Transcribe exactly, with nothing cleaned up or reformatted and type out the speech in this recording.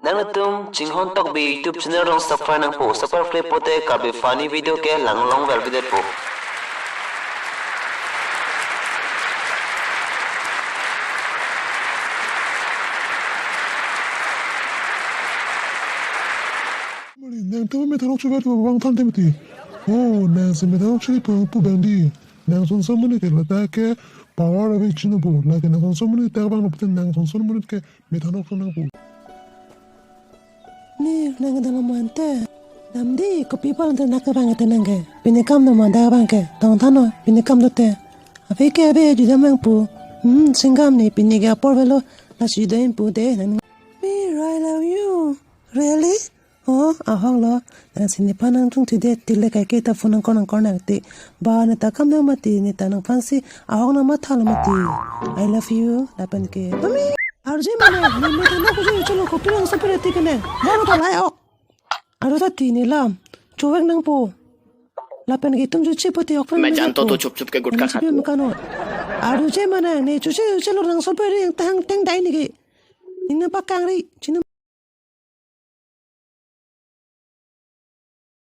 Nangtum Chinghon Tokbi YouTube channel along subscribe nangpo, subscribe pote Karbi funny video ke langlong vel video po. Nangtum methanok chuver tu bang than temti. Oh, nangsi methanok chuver pu pu bang di. Nang son son monit ke lata ke power ave chino po. Lake nang son son monit ta bang lo pute nang son son monit ke methanok son nang po. Ni nang dam lo mante. Dam di kopi pal ante nak bang te nang ke. Pini kam do manda bang ke. Tong than lo pini kam do te. Ave ke ave judam nangpo. Hmm, singam ni pini ke apor avelo. Lasi judam pu de nang. Me, I love you. Really? Oh, ahok lo. Nangsi nephan nangchungthi det, tile kaike ta phone nangkor nangkor nang ti. Ba neta kam nang mati, neta nangphansi ahok nang matha lo mati. I love you. Lapen ke. Mami, arje mane, ni methanok kujo chalo kopi lang sapere ti kene. Baru ta lai ok. Aru ta ti ni lam. Chuver nangpo. Lapen ke itum juche poti ok. मैं जानता हूँ तू छुप छुप के गुटखा खाता है। Kano. Arje mane, ni chuche chuche lo nang sapere yang tang tang dai ni ke. Ning nangpakangri, chini